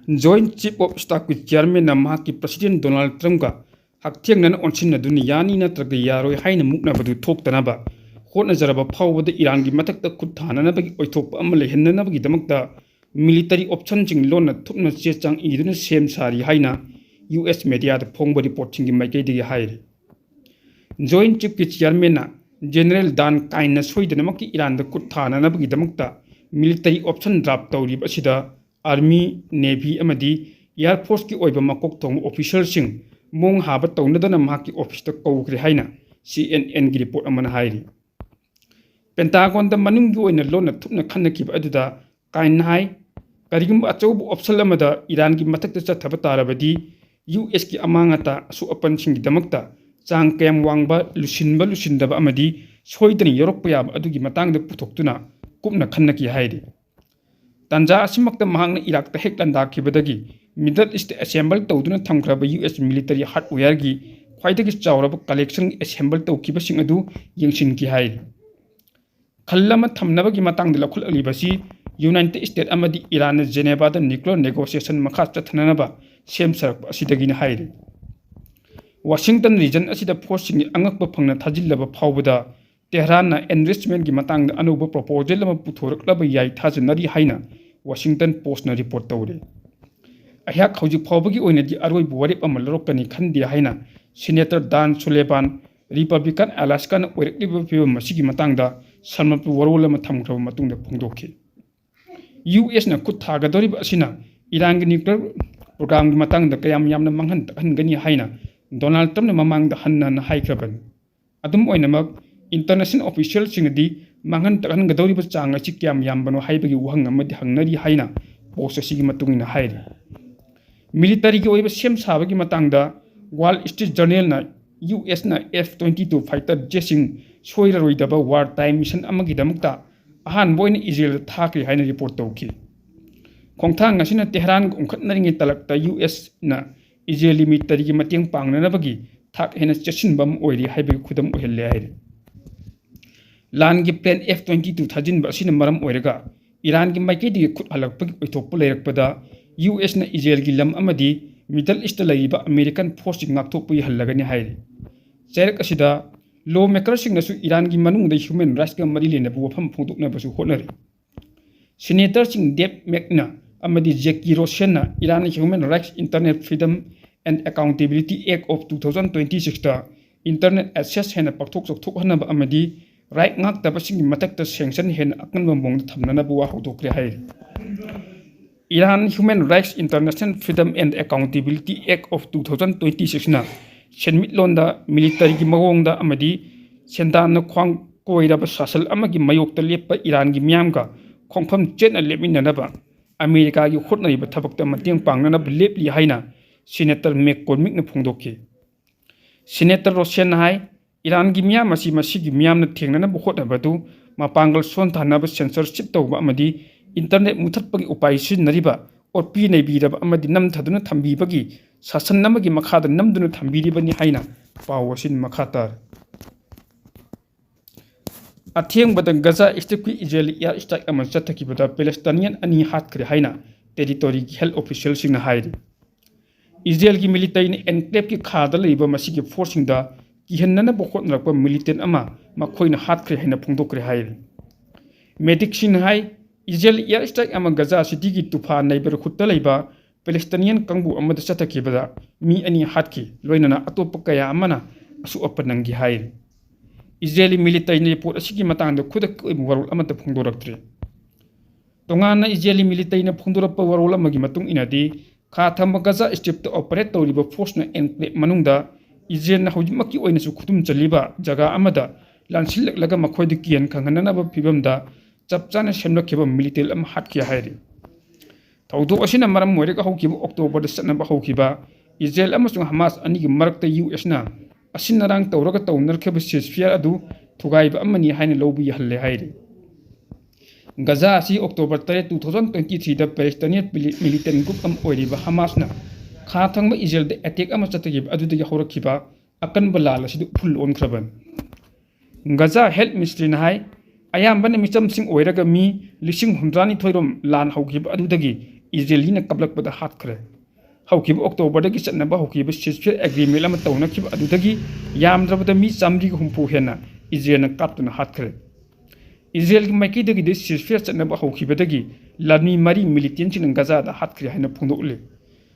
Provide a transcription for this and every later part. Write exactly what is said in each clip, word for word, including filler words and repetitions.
Joint Chief of Staffꯀꯤ chairmanꯅ ꯃꯍꯥꯛꯀꯤ President Donald Trumpꯀ ꯍꯛꯊꯦꯡꯅꯅ ꯑꯣꯟꯁꯤꯟꯅꯗꯨꯅ ꯌꯥꯅꯤ ꯅꯠꯇ꯭ꯔꯒ ꯌꯥꯔꯣꯏ ꯍꯥꯏꯅ ꯃꯨꯛꯅꯕꯗꯨ ꯊꯣꯛꯇꯅꯕ ꯍꯣꯠꯅꯖꯔꯕ ꯐꯥꯎꯕꯗ ꯏꯔꯥꯟꯒꯤ ꯃꯊꯛꯇ ꯈꯨꯠ ꯊꯥꯅꯅꯕꯒꯤ ꯑꯣꯏꯊꯣꯛꯄ ꯑꯃ ꯂꯩꯍꯟꯅꯅꯕꯒꯤꯗꯃꯛꯇ military optionꯁꯤꯡ ꯂꯣꯟꯅ ꯊꯨꯞꯅ ꯆꯦ ꯆꯥꯡ ꯏꯗꯨꯅ ꯁꯦꯝ ꯁꯥꯔꯤ ꯍꯥꯏꯅ U S mediaꯗ ꯐꯣꯡꯕ reportꯁꯤꯡꯒꯤ ꯃꯥꯏꯀꯩꯗꯒꯤ ꯍꯥꯏꯔꯤ꯫ Joint Chiefꯀꯤ chairmanꯅ General Dan Cainꯅ ꯁꯣꯏꯗꯅꯃꯛꯀꯤ ꯏꯔꯥꯟꯗ ꯈꯨꯠ ꯊꯥꯅꯅꯕꯒꯤꯗꯃꯛꯇ military option draft ꯇꯧꯔꯤꯕ ꯑꯁꯤꯗ Army, Navy ꯑꯃꯗꯤ Air Forceꯀꯤ ꯑꯣꯏꯕ ꯃꯀꯣꯛ ꯊꯣꯡꯕ officerꯁꯤꯡ ꯃꯣꯡ ꯍꯥꯕ ꯇꯧꯅꯗꯅ ꯃꯍꯥꯛꯀꯤ officeꯇ ꯀꯧꯈ꯭ꯔꯦ ꯍꯥꯏꯅ C N Nꯒꯤ report ꯑꯃꯅ ꯍꯥꯏꯔꯤ꯫ Pentagonꯗ ꯃꯅꯨꯡꯒꯤ ꯑꯣꯏꯅ ꯂꯣꯟꯅ ꯊꯨꯞꯅ ꯈꯟꯅꯈꯤꯕ ꯑꯗꯨꯗ Cainꯅ ꯍꯥꯏ, ꯀꯔꯤꯒꯨꯝꯕ ꯑꯆꯧꯕ option ꯑꯃꯗ ꯏꯔꯥꯟꯒꯤ ꯃꯊꯛꯇ ꯆꯠꯊꯕ ꯇꯥꯔꯕꯗꯤ U Sꯀꯤ ꯑꯃꯥꯡ ꯑꯇꯥ ꯑꯁꯣꯛ ꯑꯄꯟꯁꯤꯡꯒꯤꯗꯃꯛꯇ ꯆꯥꯡ ꯀꯌꯥꯝ ꯋꯥꯡꯕ, ꯂꯨꯁꯤꯟꯕ ꯂꯨꯁꯤꯟꯗꯕ ꯑꯃꯗꯤ ꯁꯣꯏꯗꯅ ꯌꯧꯔꯛꯄ ꯌꯥꯕ ꯑꯗꯨꯒꯤ ꯃꯇꯥꯡꯗ ꯄꯨꯊꯣꯛꯇꯨꯅ ꯀꯨꯞꯅ ꯈꯟꯅꯈꯤ ꯍꯥꯏꯔꯤ꯫ ꯇꯥꯟꯖꯥ ꯑꯁꯤꯃꯛꯇ ꯃꯍꯥꯛꯅ ꯏꯔꯥꯛꯇ ꯍꯦꯛ ꯂꯥꯟꯗꯥꯈꯤꯕꯗꯒꯤ Middle Eastꯇ assemble ꯇꯧꯗꯨꯅ ꯊꯝꯈ꯭ꯔꯕ U S military hardwareꯒꯤ ꯈ꯭ꯋꯥꯏꯗꯒꯤ ꯆꯥꯎꯔꯕ collection assemble ꯇꯧꯈꯤꯕꯁꯤꯡ ꯑꯗꯨ ꯌꯦꯡꯁꯤꯟꯈꯤ ꯍꯥꯏꯔꯤ꯫ ꯈꯜ ꯑꯃ ꯊꯝꯅꯕꯒꯤ ꯃꯇꯥꯡꯗ ꯂꯧꯈꯠꯂꯛꯂꯤꯕꯁꯤ United States ꯑꯃꯗꯤ ꯏꯔꯥꯟꯅ Genevaꯗ nuclear negotiation ꯃꯈꯥ ꯆꯠꯊꯅꯅꯕ ꯁꯦꯝ ꯁꯥꯔꯛꯄ ꯑꯁꯤꯗꯒꯤꯅꯤ ꯍꯥꯏꯔꯤ꯫ Washington region ꯑꯁꯤꯗ forceꯁꯤꯡꯒꯤ ꯑꯉꯛꯄ ꯐꯪꯅ ꯊꯥꯖꯤꯜꯂꯕ ꯐꯥꯎꯕꯗ Tehranꯅ enrichmentꯀꯤ ꯃꯇꯥꯡꯗ ꯑꯅꯧꯕ proposal ꯑꯃ ꯄꯨꯊꯣꯔꯛꯂꯕ ꯌꯥꯏ ꯊꯥꯖꯅꯔꯤ ꯍꯥꯏꯅ Washington Postꯅ report ꯇꯧꯔꯤ꯫ ꯑꯩꯍꯥꯛ ꯍꯧꯖꯤꯛ ꯐꯥꯎꯕꯒꯤ ꯑꯣꯏꯅꯗꯤ ꯑꯔꯣꯏꯕ ꯋꯥꯔꯦꯞ ꯑꯃ ꯂꯧꯔꯛꯀꯅꯤ ꯈꯟꯗꯦ ꯍꯥꯏꯅ Senator Dan Sullivan, Republican Alaskana ꯑꯣꯏꯔꯛꯂꯤꯕ ꯐꯤꯕꯝ ꯑꯁꯤꯒꯤ ꯃꯇꯥꯡꯗ ꯁꯝꯂꯞꯄ ꯋꯥꯔꯣꯜ ꯑꯃ ꯊꯝꯈ꯭ꯔꯕ ꯃꯇꯨꯡꯗ ꯐꯣꯡꯗꯣꯛꯈꯤ꯫ U Sꯅ ꯈꯨꯠ ꯊꯥꯒꯗꯧꯔꯤꯕ ꯑꯁꯤꯅ ꯏꯔꯥꯟꯒꯤ nuclear programꯒꯤ ꯃꯇꯥꯡꯗ ꯀꯌꯥꯝ ꯌꯥꯝꯅ ꯃꯥꯡꯍꯟ ꯇꯥꯛꯍꯟꯒꯅꯤ ꯍꯥꯏꯅ Donald Trumpꯅ ꯃꯃꯥꯡꯗ ꯍꯟꯅ ꯍꯟꯅ ꯍꯥꯏꯈ꯭ꯔꯕꯅꯤ꯫ ꯑꯗꯨꯝ ꯑꯣꯏꯅꯃꯛ, international officialꯁꯤꯡꯅꯗꯤ ꯃꯥꯡꯍꯟ ꯇꯥꯛꯍꯟꯒꯗꯧꯔꯤꯕ ꯆꯥꯡ ꯑꯁꯤ ꯀꯌꯥꯝ ꯌꯥꯝꯕꯅꯣ ꯍꯥꯏꯕꯒꯤ ꯋꯥꯍꯪ ꯑꯃꯗꯤ ꯍꯪꯅꯔꯤ ꯍꯥꯏꯅ post ꯑꯁꯤꯒꯤ ꯃꯇꯨꯡ ꯏꯟꯅ ꯍꯥꯏꯔꯤ꯫ Militaryꯒꯤ ꯑꯣꯏꯕ ꯁꯦꯝ ꯁꯥꯕꯒꯤ ꯃꯇꯥꯡꯗ Wall Street Journalꯅ U Sꯅ F twenty two fighter jetꯁꯤꯡ ꯁꯣꯏꯔꯔꯣꯏꯗꯕ war time mission ꯑꯃꯒꯤꯗꯃꯛꯇ ꯑꯍꯥꯟꯕ ꯑꯣꯏꯅ ꯏꯖꯔꯦꯜꯗ ꯊꯥꯈ꯭ꯔꯦ ꯍꯥꯏꯅ report ꯇꯧꯈꯤ꯫ ꯈꯣꯡꯊꯥꯡ ꯑꯁꯤꯅ ꯇꯦꯍꯔꯥꯟꯒ ꯎꯪꯈꯠꯅꯔꯤꯉꯩ ꯇꯥꯂꯛꯇ U Sꯅ ꯏꯖꯔꯦꯜꯒꯤ militaryꯒꯤ ꯃꯇꯦꯡ ꯄꯥꯡꯅꯅꯕꯒꯤ ꯊꯥꯛ ꯍꯦꯟꯅ ꯆꯦꯠꯁꯤꯟꯕ ꯑꯃ ꯑꯣꯏꯔꯤ ꯍꯥꯏꯕꯒꯤ ꯈꯨꯗꯝ ꯑꯣꯏꯍꯜꯂꯦ ꯍꯥꯏꯔꯤ꯫ ꯂꯥꯟꯒꯤ plane F twenty two ꯊꯥꯖꯤꯟꯕ ꯑꯁꯤꯅ ꯃꯔꯝ ꯑꯣꯏꯔꯒ ꯏꯔꯥꯟꯒꯤ ꯃꯥꯏꯀꯩꯗꯒꯤ ꯈꯨꯠ ꯍꯜꯂꯛꯄꯒꯤ ꯑꯣꯏꯊꯣꯛꯄ ꯂꯩꯔꯛꯄꯗ ꯌꯨ ꯑꯦꯁꯅ ꯏꯖꯔꯦꯜꯒꯤ ꯂꯝ ꯑꯃꯗꯤ Middle Eastꯇ ꯂꯩꯔꯤꯕ American forceꯁꯤꯡ ꯉꯥꯛꯊꯣꯛꯄꯒꯤ ꯍꯜꯂꯒꯅꯤ ꯍꯥꯏꯔꯤ꯫ ꯆꯩꯔꯛ ꯑꯁꯤꯗ law makerꯁꯤꯡꯅꯁꯨ ꯏꯔꯥꯟꯒꯤ ꯃꯅꯨꯡꯗ human rightsꯀ ꯃꯔꯤ ꯂꯩꯅꯕ ꯋꯥꯐꯝ ꯐꯣꯡꯗꯣꯛꯅꯕꯁꯨ ꯍꯣꯠꯅꯔꯤ꯫ Senatorꯁꯤꯡ Deb Mackꯅ ꯑꯃꯗꯤ Jackie Rosenzweightꯅ Iran Human Rights, Internet Freedom and Accountability Act of two thousand twenty-sixꯇ internet access ꯍꯦꯟꯅ ꯄꯥꯛꯊꯣꯛ ꯆꯥꯎꯊꯣꯛꯍꯟꯅꯕ ꯑꯃꯗꯤ right ꯉꯥꯛꯇꯕꯁꯤꯡꯒꯤ ꯃꯊꯛꯇ sanction ꯍꯦꯟꯅ ꯑꯀꯟꯕ ꯃꯑꯣꯡꯗ ꯊꯝꯅꯅꯕ ꯋꯥ ꯍꯧꯗꯣꯛꯈ꯭ꯔꯦ ꯍꯥꯏꯔꯤ꯫ Iran Human Rights, International Freedom and Accountability Act of two thousand twenty-sixꯅ ꯁꯦꯟꯃꯤꯠꯂꯣꯟꯗ, militaryꯒꯤ ꯃꯑꯣꯡꯗ ꯑꯃꯗꯤ ꯁꯦꯟꯗꯥꯟꯅ ꯈ꯭ꯋꯥꯡ ꯀꯣꯏꯔꯕ ꯁꯥꯁꯜ ꯑꯃꯒꯤ ꯃꯥꯌꯣꯛꯇ ꯂꯦꯞꯄ ꯏꯔꯥꯟꯒꯤ ꯃꯤꯌꯥꯝꯒ ꯈꯣꯡꯐꯝ ꯆꯦꯠꯅ ꯂꯦꯞꯃꯤꯟꯅꯅꯕ ꯑꯃꯦꯔꯤꯀꯥꯒꯤ ꯍꯣꯠꯅꯔꯤꯕ ꯊꯕꯛꯇ ꯃꯇꯦꯡ ꯄꯥꯡꯅꯅꯕ ꯂꯦꯞꯂꯤ ꯍꯥꯏꯅ Senator McCormickꯅ ꯐꯣꯡꯗꯣꯛꯈꯤ꯫ Senator Rosenzweightꯅ ꯍꯥꯏ, ꯏꯔꯥꯟꯒꯤ ꯃꯤꯌꯥꯝ ꯑꯁꯤ ꯃꯁꯤꯒꯤ ꯃꯤꯌꯥꯝꯅ ꯊꯦꯡꯅꯅꯕ ꯍꯣꯠꯅꯕꯗꯨ ꯃꯄꯥꯡꯒꯜ ꯁꯣꯟꯊꯍꯟꯅꯕ, censorship ꯇꯧꯕ ꯑꯃꯗꯤ internet ꯃꯨꯊꯠꯄꯒꯤ ꯎꯄꯥꯏ ꯁꯤꯖꯤꯟꯅꯔꯤꯕ ꯑꯣꯠꯄꯤ ꯅꯩꯕꯤꯔꯕ ꯑꯃꯗꯤ ꯅꯝꯊꯗꯨꯅ ꯊꯝꯕꯤꯕꯒꯤ ꯁꯥꯁꯟ ꯑꯃꯒꯤ ꯃꯈꯥꯗ ꯅꯝꯗꯨꯅ ꯊꯝꯕꯤꯔꯤꯕꯅꯤ ꯍꯥꯏꯅ ꯄꯥꯎ ꯑꯁꯤꯅ ꯃꯈꯥ ꯇꯥꯔꯤ꯫ ꯑꯊꯦꯡꯕꯗ ꯒꯖꯥ ꯁ꯭ꯇ꯭ꯔꯤꯞꯀꯤ ꯏꯖꯔꯦꯜ air strike ꯑꯃ ꯆꯠꯊꯈꯤꯕꯗ Palestinian ꯑꯅꯤ ꯍꯥꯠꯈ꯭ꯔꯦ ꯍꯥꯏꯅ territoryꯒꯤ health officialꯁꯤꯡꯅ ꯍꯥꯏꯔꯤ꯫ ꯏꯖꯔꯦꯜꯒꯤ militaryꯅ enclaveꯀꯤ ꯈꯥꯗ ꯂꯩꯕ ꯃꯁꯤꯒꯤ forceꯁꯤꯡꯗ ꯀꯤꯍꯟꯅꯅꯕ ꯍꯣꯠꯅꯔꯛꯄ militant ꯑꯃ ꯃꯈꯣꯏꯅ ꯍꯥꯠꯈ꯭ꯔꯦ ꯍꯥꯏꯅ ꯐꯣꯡꯗꯣꯛꯈ꯭ꯔꯦ ꯍꯥꯏꯔꯤ꯫ Medicꯁꯤꯡꯅ ꯍꯥꯏ, ꯏꯖꯔꯦꯜ air strike ꯑꯃ ꯒꯖꯥ ꯁꯤꯇꯤꯒꯤ ꯇꯨꯐꯥ neighborhoodꯇ ꯂꯩꯕ Palestinian ꯀꯥꯡꯕꯨ ꯑꯃꯗ ꯆꯠꯊꯈꯤꯕꯗ ꯃꯤ ꯑꯅꯤ ꯍꯥꯠꯈꯤ, ꯂꯣꯏꯅꯅ ꯑꯇꯣꯞꯄ ꯀꯌꯥ ꯑꯃꯅ ꯑꯁꯣꯛ ꯑꯄꯟ ꯅꯪꯈꯤ ꯍꯥꯏꯔꯤ꯫ ꯏꯖꯔꯦꯜꯒꯤ militaryꯅ report ꯑꯁꯤꯒꯤ ꯃꯇꯥꯡꯗ ꯈꯨꯗꯛꯀꯤ ꯑꯣꯏꯕ ꯋꯥꯔꯣꯜ ꯑꯃꯠꯇ ꯐꯣꯡꯗꯣꯔꯛꯇ꯭ꯔꯤ꯫ ꯇꯣꯉꯥꯟꯅ ꯏꯖꯔꯦꯜꯒꯤ militaryꯅ ꯐꯣꯡꯗꯣꯔꯛꯄ ꯋꯥꯔꯣꯜ ꯑꯃꯒꯤ ꯃꯇꯨꯡ ꯏꯟꯅꯗꯤ, ꯈꯥ ꯊꯪꯕ ꯒꯖꯥ ꯁ꯭ꯇ꯭ꯔꯤꯞꯇ operate ꯇꯧꯔꯤꯕ forceꯅ enclave ꯃꯅꯨꯡꯗ ꯏꯖꯔꯦꯜꯅ ꯍꯧꯖꯤꯛꯃꯛꯀꯤ ꯑꯣꯏꯅꯁꯨ ꯈꯨꯗꯨꯝ ꯆꯜꯂꯤꯕ ꯖꯒꯥ ꯑꯃꯗ ꯂꯥꯟꯁꯤꯜꯂꯛꯂꯒ ꯃꯈꯣꯏꯗ ꯀꯤꯍꯟ ꯈꯪꯍꯟꯅꯅꯕ ꯐꯤꯕꯝꯗ ꯆꯞ ꯆꯥꯅ ꯁꯦꯝꯂꯛꯈꯤꯕ militant ꯑꯃ ꯍꯥꯠꯈꯤ ꯍꯥꯏꯔꯤ꯫ ꯊꯧꯗꯣꯛ ꯑꯁꯤꯅ ꯃꯔꯝ ꯑꯣꯏꯔꯒ ꯍꯧꯈꯤꯕ Octoberꯗ ꯆꯠꯅꯕ ꯍꯧꯈꯤꯕ ꯏꯖꯔꯦꯜ ꯑꯃꯁꯨꯡ ꯍꯃꯥꯁ ꯑꯅꯤꯒꯤ ꯃꯔꯛꯇ ꯌꯨ ꯑꯦꯁꯅ ꯑꯁꯤꯟ ꯑꯔꯥꯡ ꯇꯧꯔꯒ ꯇꯧꯅꯔꯛꯈꯤꯕ ceasefire ꯑꯗꯨ ꯊꯨꯒꯥꯏꯕ ꯑꯃꯅꯤ ꯍꯥꯏꯅ ꯂꯧꯕ ꯌꯥꯍꯜꯂꯦ ꯍꯥꯏꯔꯤ꯫ ꯒꯖꯥ ꯑꯁꯤ October ꯇꯔꯦꯠ, two thousand twenty threeꯗ Palestinian mili-, militant group ꯑꯃ ꯑꯣꯏꯔꯤꯕ ꯍꯃꯥꯁꯅ ꯈꯥ ꯊꯪꯕ ꯏꯖꯔꯦꯜꯗ attack ꯑꯃ ꯆꯠꯊꯈꯤꯕ ꯑꯗꯨꯗꯒꯤ ꯍꯧꯔꯛꯈꯤꯕ ꯑꯀꯟꯕ ꯂꯥꯟ ꯑꯁꯤꯗ ꯎꯐꯨꯜ ꯑꯣꯟꯈ꯭ꯔꯕꯅꯤ꯫ ꯒꯖꯥ health ministryꯅ ꯍꯥꯏ, ꯑꯌꯥꯝꯕꯅ ꯃꯤꯆꯝꯁꯤꯡ ꯑꯣꯏꯔꯒ ꯃꯤ ꯂꯤꯁꯤꯡ ꯍꯨꯝꯗ꯭ꯔꯥꯅꯤꯊꯣꯏ ꯔꯣꯝ ꯂꯥꯟ ꯍꯧꯈꯤꯕ ꯑꯗꯨꯗꯒꯤ ꯏꯖꯔꯦꯂꯤꯅ ꯀꯥꯞꯂꯛꯄꯗ ꯍꯥꯠꯈ꯭ꯔꯦ꯫ ꯍꯧꯈꯤꯕ ꯑꯣꯛꯇꯣꯕꯔꯗꯒꯤ ꯆꯠꯅꯕ ꯍꯧꯈꯤꯕ ceasefire agreement ꯑꯃ ꯇꯧꯅꯈꯤꯕ ꯑꯗꯨꯗꯒꯤ ꯌꯥꯝꯗ꯭ꯔꯕꯗ ꯃꯤ ꯆꯥꯃꯔꯤꯒ ꯍꯨꯝꯐꯨ ꯍꯦꯟꯅ ꯏꯖꯔꯦꯜꯅ ꯀꯥꯞꯇꯨꯅ ꯍꯥꯠꯈ꯭ꯔꯦ꯫ ꯏꯖꯔꯦꯜꯒꯤ ꯃꯥꯏꯀꯩꯗꯒꯤꯗꯤ ceasefire ꯆꯠꯅꯕ ꯍꯧꯈꯤꯕꯗꯒꯤ ꯂꯥꯟꯃꯤ ꯃꯔꯤ militantꯁꯤꯡꯅ ꯒꯖꯥꯗ ꯍꯥꯠꯈ꯭ꯔꯦ ꯍꯥꯏꯅ ꯐꯣꯡꯗꯣꯛꯂꯤ꯫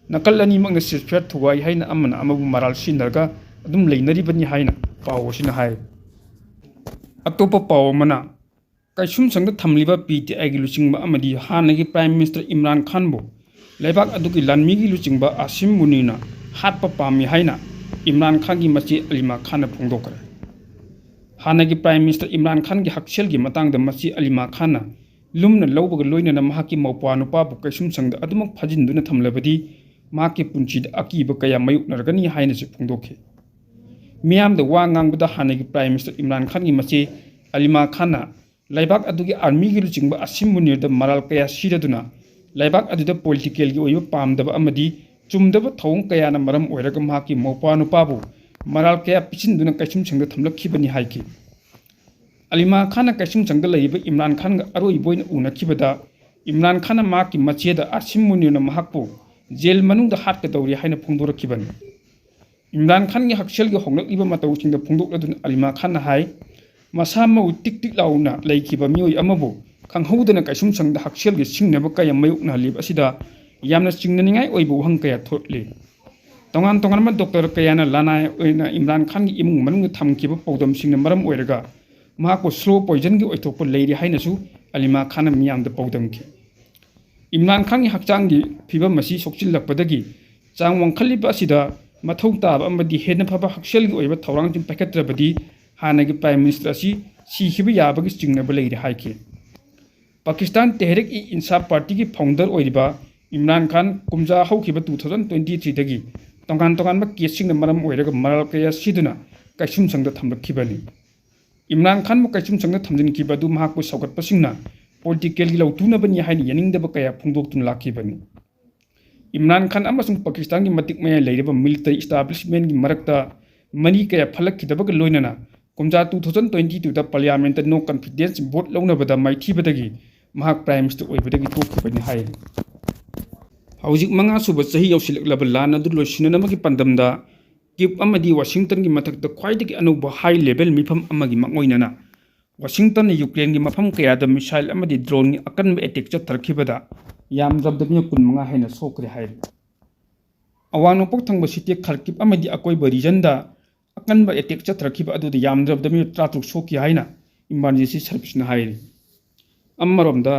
ꯅꯥꯀꯜ ꯑꯅꯤꯃꯛꯅ ceasefire ꯊꯨꯒꯥꯏ ꯍꯥꯏꯅ ꯑꯃꯅ ꯑꯃꯕꯨ ꯃꯔꯥꯜ ꯁꯤꯖꯤꯟꯅꯔꯒ ꯑꯗꯨꯝ ꯂꯩꯅꯔꯤꯕꯅꯤ ꯍꯥꯏꯅ ꯄꯥꯎ ꯑꯁꯤꯅ ꯍꯥꯏ꯫ ꯑꯇꯣꯞꯄ ꯄꯥꯎ ꯑꯃꯅ, ꯀꯩꯁꯨꯝꯁꯪꯗ ꯊꯝꯂꯤꯕ PTIꯒꯤ ꯂꯨꯆꯤꯡꯕ ꯑꯃꯗꯤ ꯍꯥꯟꯅꯒꯤ Prime Minister ꯏꯝꯔꯥꯟ ꯈꯥꯟꯕꯨ ꯂꯩꯕꯥꯛ ꯑꯗꯨꯒꯤ ꯂꯥꯟꯃꯤꯒꯤ ꯂꯨꯆꯤꯡꯕ ꯑꯥꯁꯤꯝ ꯃꯨꯅꯤꯔꯅ ꯍꯥꯠꯄ ꯄꯥꯝꯃꯤ ꯍꯥꯏꯅ ꯏꯝꯔꯥꯟ ꯈꯥꯟꯒꯤ ꯃꯆꯦ ꯑꯂꯤꯃꯥ ꯈꯥꯟꯅ ꯐꯣꯡꯗꯣꯛꯈ꯭ꯔꯦ꯫ ꯍꯥꯟꯅꯒꯤ Prime Minister ꯏꯝꯔꯥꯟ ꯈꯥꯟꯒꯤ ꯍꯛꯁꯦꯜꯒꯤ ꯃꯇꯥꯡꯗ ꯃꯆꯦ ꯑꯂꯤꯃꯥ ꯈꯥꯟꯅ ꯂꯨꯝꯅ ꯂꯧꯕꯒ ꯂꯣꯏꯅꯅ ꯃꯍꯥꯛꯀꯤ ꯃꯧꯄ꯭ꯋꯥ ꯅꯨꯄꯥꯕꯨ ꯀꯩꯁꯨꯝꯁꯪꯗ ꯑꯗꯨꯃꯛ ꯐꯥꯖꯤꯟꯗꯨꯅ ꯊꯝꯂꯕꯗꯤ ꯃꯍꯥꯛꯀꯤ ꯄꯨꯟꯁꯤꯗ ꯑꯀꯤꯕ ꯀꯌꯥ ꯃꯥꯌꯣꯛꯅꯔꯒꯅꯤ ꯍꯥꯏꯅꯁꯨ ꯐꯣꯡꯗꯣꯛꯈꯤ꯫ ꯃꯤꯌꯥꯝꯗ ꯋꯥ ꯉꯥꯡꯕꯗ ꯍꯥꯟꯅꯒꯤ Prime Minister ꯏꯝꯔꯥꯟ ꯈꯥꯟꯒꯤ ꯃꯆꯦ ꯑꯂꯤꯃꯥ ꯈꯥꯟꯅ ꯂꯩꯕꯥꯛ ꯑꯗꯨꯒꯤ ꯑꯥꯔꯃꯤꯒꯤ ꯂꯨꯆꯤꯡꯕ ꯑꯥꯁꯤꯝ ꯃꯨꯅꯤꯔꯗ ꯃꯔꯥꯜ ꯀꯌꯥ ꯁꯤꯔꯗꯨꯅ ꯂꯩꯕꯥꯛ ꯑꯗꯨꯗ politicalꯒꯤ ꯑꯣꯏꯕ ꯄꯥꯝꯗꯕ ꯑꯃꯗꯤ ꯆꯨꯝꯗꯕ ꯊꯧꯑꯣꯡ ꯀꯌꯥꯅ ꯃꯔꯝ ꯑꯣꯏꯔꯒ ꯃꯍꯥꯛꯀꯤ ꯃꯧꯄ꯭ꯋꯥ ꯅꯨꯄꯥꯕꯨ ꯃꯔꯥꯜ ꯀꯌꯥ ꯄꯤꯁꯤꯟꯗꯨꯅ ꯀꯩꯁꯨꯝꯁꯪꯗ ꯊꯝꯂꯛꯈꯤꯕꯅꯤ ꯍꯥꯏꯈꯤ꯫ ꯑꯂꯤꯃꯥ ꯈꯥꯟꯅ ꯀꯩꯁꯨꯝꯁꯪꯗ ꯂꯩꯔꯤꯕ ꯏꯝꯔꯥꯟ ꯈꯥꯟꯒ ꯑꯔꯣꯏꯕ ꯑꯣꯏꯅ ꯎꯅꯈꯤꯕꯗ ꯏꯝꯔꯥꯟ ꯈꯥꯟꯅ ꯃꯍꯥꯛꯀꯤ ꯃꯆꯦꯗ ꯑꯥꯁꯤꯝ ꯃꯨꯅꯤꯔꯅ ꯃꯍꯥꯛꯄꯨ ꯖꯦꯜ ꯃꯅꯨꯡꯗ ꯍꯥꯠꯀꯗꯧꯔꯤ ꯍꯥꯏꯅ ꯐꯣꯡꯗꯣꯔꯛꯈꯤꯕꯅꯤ꯫ ꯏꯝꯔꯥꯟ ꯈꯥꯟꯒꯤ ꯍꯛꯁꯦꯜꯒꯤ ꯍꯣꯡꯂꯛꯂꯤꯕ ꯃꯇꯧꯁꯤꯡꯗ ꯐꯣꯡꯗꯣꯛꯂꯗꯨꯅ ꯑꯂꯤꯃꯥ ꯈꯥꯟꯅ ꯍꯥꯏ, ꯃꯁꯥ ꯃꯎ ꯇꯤꯛ ꯇꯤꯛ ꯂꯥꯎꯅ ꯂꯩꯈꯤꯕ ꯃꯤꯑꯣꯏ ꯑꯃꯕꯨ ꯈꯪꯍꯧꯗꯅ ꯀꯩꯁꯨꯝꯁꯪꯗ ꯍꯛꯁꯦꯜꯒꯤ ꯁꯤꯡꯅꯕ ꯀꯌꯥ ꯃꯥꯌꯣꯛꯅꯍꯜꯂꯤꯕ ꯑꯁꯤꯗ ꯌꯥꯝꯅ ꯆꯤꯡꯅꯅꯤꯡꯉꯥꯏ ꯑꯣꯏꯕ ꯋꯥꯍꯪ ꯀꯌꯥ ꯊꯣꯛꯂꯤ꯫ ꯇꯣꯉꯥꯟ ꯇꯣꯉꯥꯟꯕ doctor ꯀꯌꯥꯅ ꯂꯅꯥꯏ ꯑꯣꯏꯅ ꯏꯝꯔꯥꯟ ꯈꯥꯟꯒꯤ ꯏꯃꯨꯡ ꯃꯅꯨꯡꯗ ꯊꯝꯈꯤꯕ ꯄꯥꯎꯗꯝꯁꯤꯡꯅ ꯃꯔꯝ ꯑꯣꯏꯔꯒ ꯃꯍꯥꯛꯄꯨ slow poisonꯒꯤ ꯑꯣꯏꯊꯣꯛꯄ ꯂꯩꯔꯤ ꯍꯥꯏꯅꯁꯨ ꯑꯂꯤꯃꯥ ꯈꯥꯟꯅ ꯃꯤꯌꯥꯝꯗ ꯄꯥꯎꯗꯝꯈꯤ꯫ ꯏꯝꯔꯥꯟ ꯈꯥꯟꯒꯤ ꯍꯛꯆꯥꯡꯒꯤ ꯐꯤꯕꯝ ꯑꯁꯤ ꯁꯣꯛꯆꯤꯜꯂꯛꯄꯗꯒꯤ ꯆꯥꯡ ꯋꯥꯡꯈꯠꯂꯤꯕ ꯑꯁꯤꯗ ꯃꯊꯧ ꯇꯥꯕ ꯑꯃꯗꯤ ꯍꯦꯟꯅ ꯐꯕ ꯍꯛꯁꯦꯜꯒꯤ ꯑꯣꯏꯕ ꯊꯧꯔꯥꯡꯁꯤꯡ ꯄꯥꯏꯈꯠꯇ꯭ꯔꯕꯗꯤ ꯍꯥꯟꯅꯒꯤ Prime Minister ꯑꯁꯤ ꯁꯤꯈꯤꯕ ꯌꯥꯕꯒꯤ ꯆꯤꯡꯅꯕ ꯂꯩꯔꯤ ꯍꯥꯏꯈꯤ꯫ ꯄꯥꯀꯤꯁꯇꯥꯟ ꯇꯦꯍꯔꯤꯛ-ꯏ-ꯏꯟꯁꯥꯐ ꯄꯥꯔꯇꯤꯒꯤ founder ꯑꯣꯏꯔꯤꯕ ꯏꯝꯔꯥꯟ ꯈꯥꯟ ꯀꯨꯝꯖꯥ ꯍꯧꯈꯤꯕ two thousand twenty threeꯗꯒꯤ ꯇꯣꯉꯥꯟ ꯇꯣꯉꯥꯟꯕ caseꯁꯤꯡꯅ ꯃꯔꯝ ꯑꯣꯏꯔꯒ ꯃꯔꯥꯜ ꯀꯌꯥ ꯁꯤꯗꯨꯅ ꯀꯩꯁꯨꯝꯁꯪꯗ ꯊꯝꯂꯛꯈꯤꯕꯅꯤ꯫ ꯏꯝꯔꯥꯟ ꯈꯥꯟꯕꯨ ꯀꯩꯁꯨꯝꯁꯪꯗ ꯊꯝꯖꯤꯟꯈꯤꯕ ꯑꯗꯨ ꯃꯍꯥꯛꯄꯨ ꯁꯧꯒꯠꯄꯁꯤꯡꯅ politicalꯒꯤ ꯂꯧꯇꯨꯅꯕꯅꯤ ꯍꯥꯏꯅ ꯌꯥꯅꯤꯡꯗꯕ ꯀꯌꯥ ꯐꯣꯡꯗꯣꯛꯇꯨꯅ ꯂꯥꯛꯈꯤꯕꯅꯤ꯫ ꯏꯝꯔꯥꯟ ꯈꯥꯟ ꯑꯃꯁꯨꯡ ꯄꯥꯀꯤꯁꯇꯥꯟꯒꯤ ꯃꯇꯤꯛ ꯃꯌꯥꯏ ꯂꯩꯔꯤꯕ military establishmentꯀꯤ ꯃꯔꯛꯇ ꯃꯔꯤ ꯀꯌꯥ ꯐꯠꯂꯛꯈꯤꯗꯕꯒ ꯂꯣꯏꯅꯅ ꯀꯨꯝꯖꯥ two thousand twenty twoꯗ parliamentꯇ no confidence vote ꯂꯧꯅꯕꯗ ꯃꯥꯏꯊꯤꯕꯗꯒꯤ ꯃꯍꯥꯛ Prime Minister ꯑꯣꯏꯕꯗꯒꯤ ꯇꯣꯛꯈꯤꯕꯅꯤ ꯍꯥꯏ꯫ ꯍꯧꯖꯤꯛ ꯃꯉꯥ ꯁꯨꯕ ꯆꯍꯤ ꯌꯧꯁꯤꯜꯂꯛꯂꯕ ꯂꯥꯟ ꯑꯗꯨ ꯂꯣꯏꯁꯤꯟꯅꯅꯕꯒꯤ ꯄꯥꯟꯗꯝꯗ ꯀ꯭ꯌꯨꯕ ꯑꯃꯗꯤ ꯋꯥꯁꯤꯡꯇꯟꯒꯤ ꯃꯊꯛꯇ ꯈ꯭ꯋꯥꯏꯗꯒꯤ ꯑꯅꯧꯕ ꯍꯥꯏ ꯂꯦꯚꯦꯜ ꯃꯤꯐꯝ ꯑꯃꯒꯤ ꯃꯥꯡꯑꯣꯏꯅꯅ ꯋꯥꯁꯤꯡꯇꯟꯅ ꯌꯨꯀ꯭ꯔꯦꯟꯒꯤ ꯃꯐꯝ ꯀꯌꯥꯗ ꯃꯤꯁꯥꯏꯜ ꯑꯃꯗꯤ ꯗ꯭ꯔꯣꯟꯒꯤ ꯑꯀꯟꯕ ꯑꯦꯇꯦꯛ ꯆꯠꯊꯔꯛꯈꯤꯕꯗ ꯌꯥꯝꯗ꯭ꯔꯕꯗ ꯃꯤꯑꯣꯏ ꯀꯨꯟꯃꯉꯥ ꯍꯦꯟꯅ ꯁꯣꯛꯈ꯭ꯔꯦ ꯍꯥꯏꯔꯤ꯫ ꯑꯋꯥꯡ ꯅꯣꯡꯄꯣꯛ ꯊꯪꯕ ꯁꯤꯇꯤ ꯈꯔꯀꯤꯞ ꯑꯃꯗꯤ ꯑꯀꯣꯏꯕ ꯔꯤꯖꯟꯗ ꯑꯀꯟꯕ ꯑꯦꯇꯦꯛ ꯆꯠꯊꯔꯛꯈꯤꯕ ꯑꯗꯨꯗ ꯌꯥꯝꯗ꯭ꯔꯕꯗ ꯃꯤꯑꯣꯏ ꯇꯔꯥꯇꯔꯨꯛ ꯁꯣꯛꯈꯤ ꯍꯥꯏꯅ ꯏꯃꯥꯔꯖꯦꯟꯁꯤ ꯁꯔꯚꯤꯁꯅ ꯍꯥꯏꯔꯤ꯫ ꯑꯃꯔꯣꯝꯗ,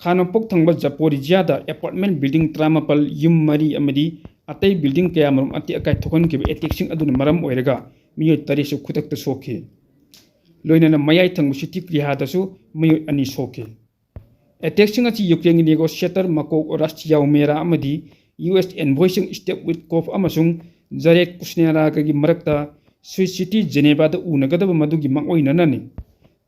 ꯈꯥ ꯅꯣꯡꯄꯣꯛ ꯊꯪꯕ ꯖꯄꯣꯔꯤꯖꯤꯌꯥꯗ ꯑꯦꯄꯥꯔꯠꯃꯦꯟ ꯕꯤꯜꯗꯤꯡ ꯇꯔꯥꯃꯥꯄꯜ, ꯌꯨꯝ ꯃꯔꯤ ꯑꯃꯗꯤ ꯑꯇꯩ ꯕꯤꯜꯗꯤꯡ ꯀꯌꯥꯃꯔꯨꯝ ꯑꯇꯦꯛ ꯑꯀꯥꯏ ꯊꯣꯛꯍꯟꯈꯤꯕ ꯑꯦꯇꯦꯛꯁꯤꯡ ꯑꯗꯨꯅ ꯃꯔꯝ ꯑꯣꯏꯔꯒ ꯃꯤꯑꯣꯏ ꯇꯔꯦꯠꯁꯨ ꯈꯨꯗꯛꯇ ꯁꯣꯛꯈꯤ꯫ ꯂꯣꯏꯅꯅ ꯃꯌꯥꯏ ꯊꯪꯕ ꯁꯤꯇꯤ ꯀ꯭ꯔꯤꯍꯥꯗꯁꯨ ꯃꯤꯑꯣꯏ ꯑꯅꯤ ꯁꯣꯛꯈꯤ꯫ ꯑꯦꯇꯦꯛꯁꯤꯡ ꯑꯁꯤ ꯌꯨꯀ꯭ꯔꯦꯟꯒꯤ ꯅꯦꯒꯣꯁꯤꯌꯦꯇꯔ ꯃꯀꯣꯛ ꯔꯥꯁꯇꯤꯌꯥꯎ ꯃꯦꯔꯥ ꯑꯃꯗꯤ ꯌꯨ ꯑꯦꯁ ꯑꯦꯟꯚꯣꯏꯁꯤꯡ ꯁ꯭ꯇꯦꯞ ꯋꯤꯠꯀꯣꯐ ꯑꯃꯁꯨꯡ ꯖꯔꯦꯠ ꯀꯨꯁꯅꯦꯔꯥꯒꯒꯤ ꯃꯔꯛꯇ ꯁ꯭ꯋꯤꯁ ꯁꯤꯇꯤ ꯖꯦꯅꯦꯚꯥꯗ ꯎꯅꯒꯗꯕ ꯃꯗꯨꯒꯤ ꯃꯥꯡꯑꯣꯏꯅꯅꯅꯤ꯫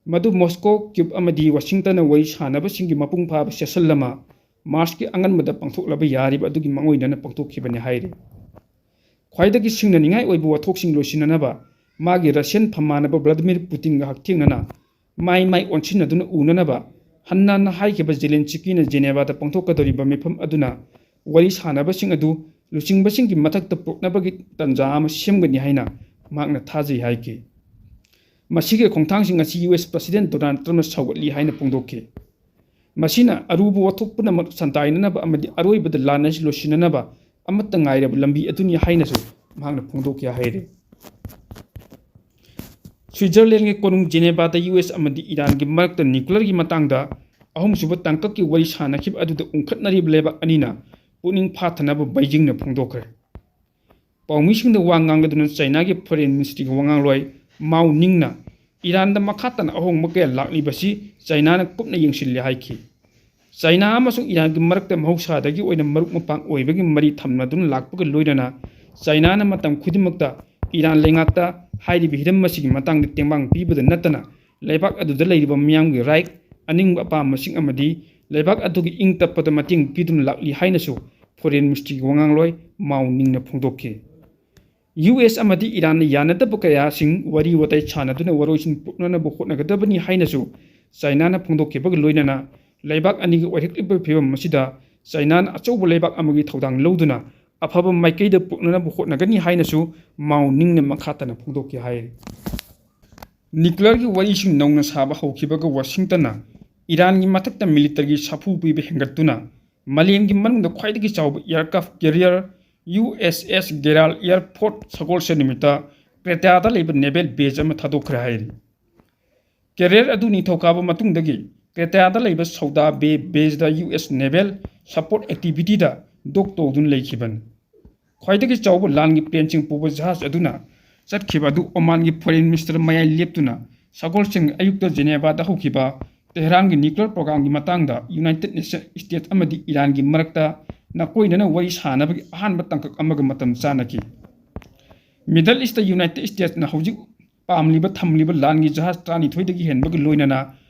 ꯃꯗꯨ ꯃꯣꯁꯀꯣ, ꯀ꯭ꯌꯨꯕ ꯑꯃꯗꯤ ꯋꯥꯁꯤꯡꯇꯟꯅ ꯋꯥꯔꯤ ꯁꯥꯅꯕꯁꯤꯡꯒꯤ ꯃꯄꯨꯡ ꯐꯥꯕ ꯁꯦꯁꯟ ꯑꯃ ꯃꯥꯔꯆꯀꯤ ꯑꯉꯟꯕꯗ ꯄꯥꯡꯊꯣꯛꯂꯕ ꯌꯥꯔꯤꯕ ꯑꯗꯨꯒꯤ ꯃꯥꯡꯑꯣꯏꯅꯅ ꯄꯥꯡꯊꯣꯛꯈꯤꯕꯅꯤ ꯍꯥꯏꯔꯤ꯫ ꯈ꯭ꯋꯥꯏꯗꯒꯤ ꯁꯤꯡꯅꯅꯤꯡꯉꯥꯏ ꯑꯣꯏꯕ ꯋꯥꯊꯣꯛꯁꯤꯡ ꯂꯣꯏꯁꯤꯟꯅꯅꯕ ꯃꯥꯒꯤ ꯔꯁꯤꯌꯟ ꯐꯝꯃꯥꯟꯅꯕ ꯚ꯭ꯂꯥꯗꯤꯃꯤꯔ ꯄꯨꯇꯤꯟꯒ ꯍꯛꯊꯦꯡꯅꯅ ꯃꯥꯏ ꯃꯥꯏ ꯑꯣꯟꯁꯤꯟꯅꯗꯨꯅ ꯎꯅꯅꯕ ꯍꯟꯅ ꯍꯟꯅ ꯍꯥꯏꯈꯤꯕ ꯖꯦꯂꯦꯟꯁꯀꯤꯅ ꯖꯦꯅꯦꯚꯥꯗ ꯄꯥꯡꯊꯣꯛꯀꯗꯧꯔꯤꯕ ꯃꯤꯐꯝ ꯑꯗꯨꯅ ꯋꯥꯔꯤ ꯁꯥꯅꯕꯁꯤꯡ ꯑꯗꯨ ꯂꯨꯆꯤꯡꯕꯁꯤꯡꯒꯤ ꯃꯊꯛꯇ ꯄꯨꯔꯛꯅꯕꯒꯤ ꯇꯥꯟꯖꯥ ꯑꯃ ꯁꯦꯝꯒꯅꯤ ꯍꯥꯏꯅ ꯃꯍꯥꯛꯅ ꯊꯥꯖꯩ ꯍꯥꯏꯈꯤ꯫ ꯃꯁꯤꯒꯤ ꯈꯣꯡꯊꯥꯡꯁꯤꯡ ꯑꯁꯤ ꯌꯨ ꯑꯦꯁ ꯄ꯭ꯔꯁꯤꯗꯦꯟ ꯗꯣꯅꯥꯜꯗ ꯇ꯭ꯔꯝꯞꯅ ꯁꯧꯒꯠꯂꯤ ꯍꯥꯏꯅ ꯐꯣꯡꯗꯣꯛꯈꯤ꯫ ꯃꯁꯤꯅ ꯑꯔꯨꯕ ꯋꯥꯊꯣꯛ ꯄꯨꯝꯅꯃꯛ ꯁꯟꯗꯥꯏꯅꯅꯕ ꯑꯃꯗꯤ ꯑꯔꯣꯏꯕꯗ ꯂꯥꯟ ꯑꯁꯤ ꯂꯣꯏꯁꯤꯟꯅꯅꯕ ꯑꯃꯠꯇ ꯉꯥꯏꯔꯕ ꯂꯝꯕꯤ ꯑꯗꯨꯅꯤ ꯍꯥꯏꯅꯁꯨ ꯃꯍꯥꯛꯅ ꯐꯣꯡꯗꯣꯛꯈꯤ ꯍꯥꯏꯔꯤ꯫ ꯁ꯭ꯋꯤꯠꯖꯔꯂꯦꯟꯒꯤ ꯀꯣꯅꯨꯡ ꯖꯦꯅꯦꯚꯥꯗ ꯌꯨ ꯑꯦꯁ ꯑꯃꯗꯤ ꯏꯔꯥꯟꯒꯤ ꯃꯔꯛꯇ ꯅ꯭ꯌꯨꯀ꯭ꯂꯤꯌꯔꯒꯤ ꯃꯇꯥꯡꯗ ꯑꯍꯨꯝꯁꯨꯕ ꯇꯥꯡꯀꯛꯀꯤ ꯋꯥꯔꯤ ꯁꯥꯅꯈꯤꯕ ꯑꯗꯨꯗ ꯎꯪꯈꯠꯅꯔꯤꯕ ꯂꯩꯕꯥꯛ ꯑꯅꯤꯅ ꯄꯨꯛꯅꯤꯡ ꯐꯥꯊꯅꯕ ꯕꯩꯖꯤꯡꯅ ꯐꯣꯡꯗꯣꯛꯈ꯭ꯔꯦ꯫ ꯄꯥꯎꯃꯤꯁꯤꯡꯗ ꯋꯥ ꯉꯥꯡꯂꯗꯨꯅ ꯆꯥꯏꯅꯥꯒꯤ ꯐꯣꯔꯦꯟ ꯃꯤꯅꯤꯁꯇ꯭ꯔꯤꯒꯤ ꯋꯥꯉꯥꯡꯂꯣꯏ ꯃꯥꯎ ꯅꯤꯡꯅ ꯏꯔꯥꯟꯗ ꯃꯈꯥ ꯇꯥꯅ ꯑꯍꯣꯡꯕ ꯀꯌꯥ ꯂꯥꯛꯂꯤꯕꯁꯤ ꯆꯥꯏꯅꯥꯅ ꯀꯨꯞꯅ ꯌꯦꯡꯁꯤꯜꯂꯤ ꯍꯥꯏꯈꯤ꯫ ꯆꯥꯏꯅꯥ ꯑꯃꯁꯨꯡ ꯏꯔꯥꯟꯒꯤ ꯃꯔꯛꯇ ꯃꯍꯧꯁꯥꯗꯒꯤ ꯑꯣꯏꯅ ꯃꯔꯨꯞ ꯃꯄꯥꯡ ꯑꯣꯏꯕꯒꯤ ꯃꯔꯤ ꯊꯝꯅꯗꯨꯅ ꯂꯥꯛꯄꯒ ꯂꯣꯏꯅꯅ ꯆꯥꯏꯅꯥꯅ ꯃꯇꯝ ꯈꯨꯗꯤꯡꯃꯛꯇ ꯏꯔꯥꯟ ꯂꯩꯉꯥꯛꯇ ꯍꯥꯏꯔꯤꯕ ꯍꯤꯔꯝ ꯑꯁꯤꯒꯤ ꯃꯇꯥꯡꯗ ꯇꯦꯡꯕꯥꯡ ꯄꯤꯕꯗ ꯅꯠꯇꯅ ꯂꯩꯕꯥꯛ ꯑꯗꯨꯗ ꯂꯩꯔꯤꯕ ꯃꯤꯌꯥꯝꯒꯤ ꯔꯥꯏꯠ, ꯑꯅꯤꯡꯕ ꯑꯄꯥꯝꯕꯁꯤꯡ ꯑꯃꯗꯤ ꯂꯩꯕꯥꯛ ꯑꯗꯨꯒꯤ ꯏꯪ ꯇꯞꯄꯗ ꯃꯇꯦꯡ ꯄꯤꯗꯨꯅ ꯂꯥꯛꯂꯤ ꯍꯥꯏꯅꯁꯨ ꯐꯣꯔꯦꯟ ꯃꯤꯅꯤꯁꯇ꯭ꯔꯤꯒꯤ ꯋꯥꯉꯥꯡꯂꯣꯏ ꯃꯥꯎ ꯅꯤꯡꯅ ꯐꯣꯡꯗꯣꯛꯈꯤ꯫ ꯌꯨ ꯑꯦꯁ ꯑꯃꯗꯤ ꯏꯔꯥꯟꯅ ꯌꯥꯅꯗꯕ ꯀꯌꯥꯁꯤꯡ ꯋꯥꯔꯤ ꯋꯥꯇꯥꯏ ꯁꯥꯟꯅꯗꯨꯅ ꯋꯥꯔꯣꯏꯁꯤꯟ ꯄꯨꯣꯛꯅꯅꯕ ꯍꯣꯠꯅꯒꯗꯕꯅꯤ ꯍꯥꯏꯅꯁꯨ ꯆꯥꯏꯅꯥꯅ ꯐꯣꯡꯗꯣꯛꯈꯤꯕꯒ ꯂꯣꯏꯅꯅ ꯂꯩꯕꯥꯛ ꯑꯅꯤꯒꯤ ꯑꯣꯏꯔꯛꯂꯤꯕ ꯐꯤꯕꯝ ꯑꯁꯤꯗ ꯆꯥꯏꯅꯥꯅ ꯑꯆꯧꯕ ꯂꯩꯕꯥꯛ ꯑꯃꯒꯤ ꯊꯧꯗꯥꯡ ꯂꯧꯗꯨꯅ ꯑꯐꯕ ꯃꯥꯏꯀꯩꯗ ꯄꯨꯔꯛꯅꯅꯕ ꯍꯣꯠꯅꯒꯅꯤ ꯍꯥꯏꯅꯁꯨ ꯃꯥꯎ ꯅꯤꯡꯅ ꯃꯈꯥ ꯇꯥꯅ ꯐꯣꯡꯗꯣꯛꯈꯤ ꯍꯥꯏꯔꯤ꯫ ꯅ꯭ꯌꯨꯀ꯭ꯂꯤꯌꯔꯒꯤ ꯋꯥꯔꯤꯁꯤꯡ ꯅꯧꯅ ꯁꯥꯕ ꯍꯧꯈꯤꯕꯒ ꯋꯥꯁꯤꯡꯇꯟꯅ ꯏꯔꯥꯟꯒꯤ ꯃꯊꯛꯇ ꯃꯤꯂꯤꯇꯔꯤꯒꯤ ꯁꯥꯐꯨ ꯄꯤꯕ ꯍꯦꯟꯒꯠꯇꯨꯅ ꯃꯥꯂꯦꯝꯒꯤ ꯃꯅꯨꯡꯗ ꯈ꯭ꯋꯥꯏꯗꯒꯤ ꯆꯥꯎꯕ ꯑꯦꯌꯔꯀ꯭ꯔꯥꯐ ꯀꯦꯔꯤꯌꯔ ꯌꯨ ꯑꯦꯁ ꯑꯦꯁ ꯒꯦꯔꯥꯜ ꯑꯦꯌꯔꯐꯣꯔꯠ ꯁꯒꯣꯜꯁꯦꯟ ꯅꯨꯃꯤꯠꯇ ꯀ꯭ꯔꯦꯇꯥꯗ ꯂꯩꯕ ꯅꯦꯚꯦꯜ ꯕꯦꯖ ꯑꯃ ꯊꯥꯗꯣꯛꯈ꯭ꯔꯦ ꯍꯥꯏꯔꯤ꯫ ꯀꯦꯔꯤꯌꯔ ꯑꯗꯨ ꯅꯤꯡꯊꯧꯀꯥꯕ ꯃꯇꯨꯡꯗꯒꯤ ꯀ꯭ꯔꯦꯇꯥꯗ ꯂꯩꯕ ꯁꯧꯗꯥ ꯕꯦ ꯕꯦꯖꯗ ꯌꯨ ꯑꯦꯁ ꯅꯦꯚꯦꯜ ꯁꯄꯣꯔꯠ ꯑꯦꯛꯇꯤꯚꯤꯇꯤꯗ ꯗꯣꯛ ꯇꯧꯗꯨꯅ ꯂꯩꯈꯤꯕꯅꯤ꯫ ꯈ꯭ꯋꯥꯏꯗꯒꯤ ꯆꯥꯎꯕ ꯂꯥꯟꯒꯤ ꯄ꯭ꯂꯦꯟꯁꯤꯡ ꯄꯨꯕ ꯖꯍꯥꯖ ꯑꯗꯨꯅ ꯆꯠꯈꯤꯕ ꯑꯗꯨ ꯑꯣꯃꯥꯟꯒꯤ ꯐꯣꯔꯦꯟ ꯃꯤꯅꯤꯁꯇꯔ ꯃꯌꯥꯏ ꯂꯦꯞꯇꯨꯅ ꯁꯒꯣꯜꯁꯦꯟ ꯑꯌꯨꯛꯇ ꯖꯦꯅꯦꯚꯥꯗ ꯍꯧꯈꯤꯕ ꯇꯦꯍꯔꯥꯟꯒꯤ ꯅ꯭ꯌꯨꯀ꯭ꯂꯤꯌꯔ ꯄ꯭ꯔꯣꯒ꯭ꯔꯥꯝꯒꯤ ꯃꯇꯥꯡꯗ ꯌꯨꯅꯥꯏꯇꯦꯗ ꯅꯦꯁꯟ ꯁ꯭ꯇꯦꯠꯁ ꯑꯃꯗꯤ ꯏꯔꯥꯟꯒꯤ ꯃꯔꯛꯇ ꯅꯥꯀꯣꯏꯅꯅ ꯋꯥꯔꯤ ꯁꯥꯅꯕꯒꯤ ꯑꯍꯥꯟꯕ ꯇꯥꯡꯀꯛ ꯑꯃꯒ ꯃꯇꯝ ꯆꯥꯅꯈꯤ꯫ ꯃꯤꯗꯜ ꯏꯁꯇ ꯌꯨꯅꯥꯏꯇꯦꯗ ꯁ꯭ꯇꯦꯠꯁꯅ ꯍꯧꯖꯤꯛ ꯄꯥꯝꯂꯤꯕ ꯊꯝꯂꯤꯕ ꯂꯥꯟꯒꯤ ꯖꯍꯥꯖ ꯇꯔꯥꯅꯤꯊꯣꯏꯗꯒꯤ ꯍꯦꯟꯕꯒ ꯂꯣꯏꯅꯅ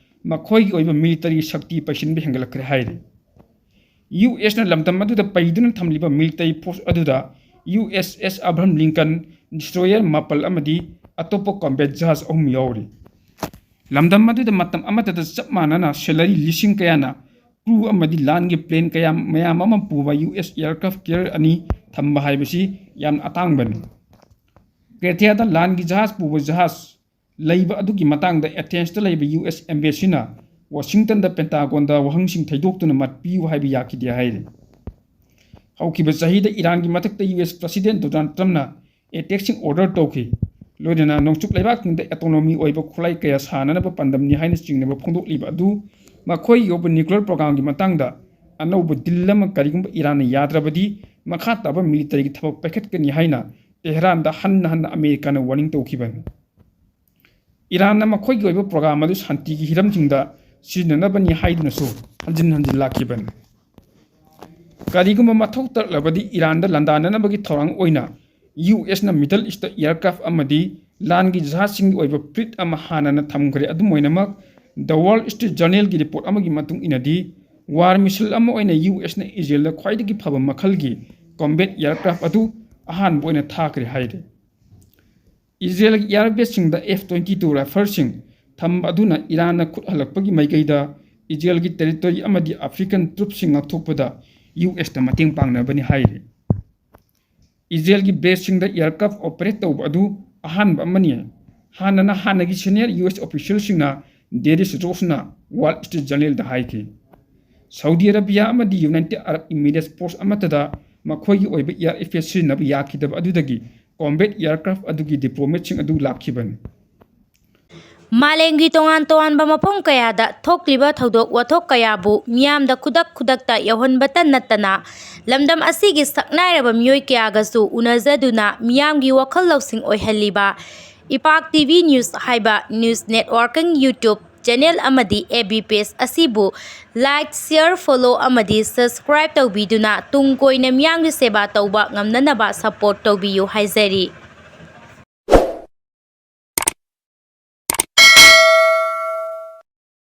ꯃꯈꯣꯏꯒꯤ ꯑꯣꯏꯕ ꯃꯤꯂꯤꯇꯔꯤ ꯁꯛꯇꯤ ꯄꯩꯁꯤꯟꯕ ꯍꯦꯟꯒꯠꯂꯛꯈ꯭ꯔꯦ ꯍꯥꯏꯔꯤ꯫ ꯌꯨ ꯑꯦꯁꯅ ꯂꯝꯗꯝ ꯑꯗꯨꯗ ꯄꯩꯗꯨꯅ ꯊꯝꯂꯤꯕ ꯃꯤꯂꯤꯇꯔꯤ ꯐꯣꯔꯁ ꯑꯗꯨꯗ ꯌꯨ ꯑꯦꯁ ꯑꯦꯁ ꯑꯕ꯭ꯔꯥꯍꯝ ꯂꯤꯡꯀꯟ ꯗꯤꯁꯇ꯭ꯔꯣꯌꯔ ꯃꯥꯄꯜ ꯑꯃꯗꯤ ꯑꯇꯣꯞꯄ ꯀꯣꯝꯕꯦꯠ ꯖꯍꯥꯖ ꯑꯍꯨꯝ ꯌꯥꯎꯔꯤ꯫ ꯂꯝꯗꯝ ꯑꯗꯨꯗ ꯃꯇꯝ ꯑꯃꯠꯇꯗ ꯆꯞ ꯃꯥꯟꯅꯅ ꯁꯦꯂꯔꯤ ꯂꯤꯁꯤꯡ ꯀꯌꯥꯅ ꯀ꯭ꯔꯨ ꯑꯃꯗꯤ ꯂꯥꯟꯒꯤ ꯄ꯭ꯂꯦꯟ ꯀꯌꯥ ꯃꯌꯥꯝ ꯑꯃ ꯄꯨꯕ ꯌꯨ ꯑꯦꯁ ꯑꯦꯌꯔꯀ꯭ꯔꯥꯐ ꯀꯦꯔꯤꯌꯔ ꯑꯅꯤ ꯊꯝꯕ ꯍꯥꯏꯕꯁꯤ ꯌꯥꯝꯅ ꯑꯇꯥꯡꯕꯅꯤ꯫ ꯀ꯭ꯔꯦꯇꯤꯌꯥꯗ ꯂꯥꯟꯒꯤ ꯖꯍꯥꯖ ꯄꯨꯕ ꯖꯍꯥꯖ ꯂꯩꯕ ꯑꯗꯨꯒꯤ ꯃꯇꯥꯡꯗ ꯑꯦꯊꯦꯟꯁꯇ ꯂꯩꯕ ꯌꯨ ꯑꯦꯁ ꯑꯦꯝꯕꯦꯁꯤꯅ ꯋꯥꯁꯤꯡꯇꯟꯗ ꯄꯦꯟꯇꯥꯒꯣꯟꯗ ꯋꯥꯍꯪꯁꯤꯡ ꯊꯩꯗꯣꯛꯇꯨꯅ ꯃꯠ ꯄꯤꯌꯨ ꯍꯥꯏꯕ ꯌꯥꯈꯤꯗꯦ ꯍꯥꯏꯔꯤ꯫ ꯍꯧꯈꯤꯕ ꯆꯍꯤꯗ ꯏꯔꯥꯟꯒꯤ ꯃꯊꯛꯇ ꯌꯨ ꯑꯦꯁ ꯄ꯭ꯔꯁꯤꯗꯦꯟ ꯗꯣꯅꯥꯜꯗ ꯇ꯭ꯔꯝꯞꯅ ꯑꯦꯇꯦꯛꯁꯤꯡ ꯑꯣꯔꯗꯔ ꯇꯧꯈꯤ꯫ ꯂꯣꯏꯅꯅ ꯅꯣꯡꯆꯨꯞ ꯂꯩꯕꯥꯛꯁꯤꯡꯗ ꯑꯦꯇꯣꯅꯣꯃꯤ ꯑꯣꯏꯕ ꯈꯨꯠꯂꯥꯏ ꯀꯌꯥ ꯁꯥꯅꯅꯕ ꯄꯥꯟꯗꯝꯅꯤ ꯍꯥꯏꯅ ꯆꯤꯡꯅꯕ ꯐꯣꯡꯗꯣꯛꯂꯤꯕ ꯑꯗꯨ ꯃꯈꯣꯏꯒꯤ ꯑꯣꯏꯕ ꯅ꯭ꯌꯨꯀ꯭ꯂꯤꯌꯔ ꯄ꯭ꯔꯣꯒ꯭ꯔꯥꯝꯒꯤ ꯃꯇꯥꯡꯗ ꯑꯅꯧꯕ ꯗꯤꯜ ꯑꯃ ꯀꯔꯤꯒꯨꯝꯕ ꯏꯔꯥꯟꯅ ꯌꯥꯗ꯭ꯔꯕꯗꯤ ꯃꯈꯥ ꯇꯥꯕ ꯃꯤꯂꯤꯇꯔꯤꯒꯤ ꯊꯕꯛ ꯄꯥꯏꯈꯠꯀꯅꯤ ꯍꯥꯏꯅ ꯇꯦꯍꯔꯥꯟꯗ ꯍꯟꯅ ꯍꯟꯅ ꯑꯃꯦꯔꯤꯀꯥꯅ ꯋꯥꯔꯅꯤꯡ ꯇꯧꯈꯤꯕꯅꯤ꯫ ꯏꯔꯥꯟꯅ ꯃꯈꯣꯏꯒꯤ ꯑꯣꯏꯕ ꯄ꯭ꯔꯣꯒ꯭ꯔꯥꯝ ꯑꯗꯨ ꯁꯥꯟꯇꯤꯒꯤ ꯍꯤꯔꯝꯁꯤꯡꯗ ꯁꯤꯖꯤꯟꯅꯅꯕꯅꯤ ꯍꯥꯏꯗꯨꯅꯁꯨ ꯍꯟꯖꯤꯟ ꯍꯟꯖꯤꯟ ꯂꯥꯛꯈꯤꯕꯅꯤ꯫ ꯀꯔꯤꯒꯨꯝꯕ ꯃꯊꯧ ꯇꯥꯔꯛꯂꯕꯗꯤ ꯏꯔꯥꯟꯗ ꯂꯥꯟꯗꯥꯅꯅꯕꯒꯤ ꯊꯧꯔꯥꯡ ꯑꯣꯏꯅ ꯌꯨ ꯑꯦꯁꯅ ꯃꯤꯗꯜ ꯏꯁꯇ ꯑꯦꯌꯔꯀ꯭ꯔꯥꯐ ꯑꯃꯗꯤ ꯂꯥꯟꯒꯤ ꯖꯍꯥꯖꯁꯤꯡꯒꯤ ꯑꯣꯏꯕ ꯐ꯭ꯂꯤꯠ ꯑꯃ ꯍꯥꯟꯅꯅ ꯊꯝꯈ꯭ꯔꯦ꯫ ꯑꯗꯨꯝ ꯑꯣꯏꯅꯃꯛ, ꯗ ꯋꯥꯜ ꯁ꯭ꯇ꯭ꯔꯤꯠ ꯖꯔꯅꯦꯜꯒꯤ ꯔꯤꯄꯣꯔꯠ ꯑꯃꯒꯤ ꯃꯇꯨꯡ ꯏꯟꯅꯗꯤ, ꯋꯥꯔ ꯃꯤꯁꯤꯜ ꯑꯃ ꯑꯣꯏꯅ ꯌꯨ ꯑꯦꯁꯅ ꯏꯖꯔꯦꯜꯗ ꯈ꯭ꯋꯥꯏꯗꯒꯤ ꯐꯕ ꯃꯈꯜꯒꯤ ꯀꯣꯝꯕꯦꯠ ꯑꯦꯌꯔꯀ꯭ꯔꯥꯐ ꯑꯗꯨ ꯑꯍꯥꯟꯕ ꯑꯣꯏꯅ ꯊꯥꯈ꯭ꯔꯦ ꯍꯥꯏꯔꯤ꯫ ꯏꯖꯔꯦꯜꯒꯤ ꯑꯦꯌꯔꯕꯦꯁꯁꯤꯡꯗ ꯑꯦꯐ ꯇ꯭ꯋꯦꯟꯇꯤ ꯇꯨ ꯔꯥꯏꯐꯜꯁꯤꯡ ꯊꯝꯕ ꯑꯗꯨꯅ ꯏꯔꯥꯟꯅ ꯈꯨꯠ ꯍꯜꯂꯛꯄꯒꯤ ꯃꯥꯏꯀꯩꯗ ꯏꯖꯔꯦꯜꯒꯤ ꯇꯦꯔꯤꯇꯣꯔꯤ ꯑꯃꯗꯤ ꯑꯐ꯭ꯔꯤꯀꯥꯟ ꯇ꯭ꯔꯨꯞꯁꯤꯡ ꯉꯥꯛꯊꯣꯛꯄꯗ ꯌꯨ ꯑꯦꯁꯇ ꯃꯇꯦꯡ ꯄꯥꯡꯅꯕꯅꯤ ꯍꯥꯏꯔꯤ꯫ ꯏꯖꯔꯦꯜꯒꯤ ꯕꯦꯁꯁꯤꯡꯗ ꯑꯦꯌꯔꯀ꯭ꯔꯥꯐ ꯑꯣꯄꯔꯦꯠ ꯇꯧꯕ ꯑꯗꯨ ꯑꯍꯥꯟꯕ ꯑꯃꯅꯤ꯫ ꯍꯥꯟꯅꯅ ꯍꯥꯟꯅꯒꯤ ꯁꯦꯅꯤꯌꯔ ꯌꯨ ꯑꯦꯁ ꯑꯣꯐꯤꯁꯤꯌꯦꯜꯁꯤꯡꯅ ꯗꯦꯔꯤꯁ ꯔꯣꯁꯅ ꯋꯥꯜ ꯁ꯭ꯇ꯭ꯔꯤꯠ ꯖꯔꯅꯦꯜꯗ ꯍꯥꯏꯈꯤ꯫ ꯁꯥꯎꯗꯤ ꯑꯔꯥꯕꯤꯌꯥ ꯑꯃꯗꯤ ꯌꯨꯅꯥꯏꯇꯦꯗ ꯑꯔꯕ ꯏꯃꯤꯔꯦꯠꯁ ꯐꯣꯔꯁ ꯑꯃꯠꯇꯗ ꯃꯈꯣꯏꯒꯤ ꯑꯣꯏꯕ ꯑꯦꯌꯔ ꯑꯦꯐꯤꯌꯔ ꯁꯤꯖꯤꯟꯅꯕ ꯌꯥꯈꯤꯗꯕ ꯑꯗꯨꯗꯒꯤ ꯀꯣꯝꯕꯦꯠ ꯑꯦꯌꯔꯀ꯭ꯔꯥꯐ ꯑꯗꯨꯒꯤ ꯗꯤꯄ꯭ꯂꯣꯃꯦꯠꯁꯤꯡ ꯑꯗꯨ ꯂꯥꯛꯈꯤꯕꯅꯤ꯫ ꯃꯥꯂꯦꯝꯒꯤ ꯇꯣꯉꯥꯟ ꯇꯣꯉꯥꯟꯕ ꯃꯐꯝ ꯀꯌꯥꯗ ꯊꯣꯛꯂꯤꯕ ꯊꯧꯗꯣꯛ ꯋꯥꯊꯣꯛ ꯀꯌꯥꯕꯨ ꯃꯤꯌꯥꯝꯗ ꯈꯨꯗꯛ ꯈꯨꯗꯛꯇ ꯌꯧꯍꯟꯕꯇ ꯅꯠꯇꯅ, ꯂꯝꯗꯝ ꯑꯁꯤꯒꯤ ꯁꯛꯅꯥꯏꯔꯕ ꯃꯤꯑꯣꯏ ꯀꯌꯥꯒꯁꯨ ꯎꯅꯖꯗꯨꯅ ꯃꯤꯌꯥꯝꯒꯤ ꯋꯥꯈꯜ ꯂꯧꯁꯤꯡ ꯑꯣꯏꯍꯜꯂꯤꯕ ꯏꯄꯥꯛ ꯇꯤ ꯚꯤ ꯅ꯭ꯌꯨꯁ ꯍꯥꯏꯕ ꯅ꯭ꯌꯨꯁ ꯅꯦꯠꯋꯥꯔꯀꯤꯡ YouTube ꯆꯦꯅꯦꯜ ꯑꯃꯗꯤ ꯑꯦꯐ ꯕꯤ ꯄꯦꯖ ꯑꯁꯤꯕꯨ ꯂꯥꯏꯛ, ꯁꯤꯌꯔ, ꯐꯣꯂꯣ ꯑꯃꯗꯤ ꯁꯕꯁꯀ꯭ꯔꯥꯏꯕ ꯇꯧꯕꯤꯗꯨꯅ ꯇꯨꯡ ꯀꯣꯏꯅ ꯃꯤꯌꯥꯝꯒꯤ ꯁꯦꯕꯥ ꯇꯧꯕ ꯉꯝꯅꯅꯕ ꯁꯄꯣꯔꯠ ꯇꯧꯕꯤꯌꯨ ꯍꯥꯏꯖꯔꯤ꯫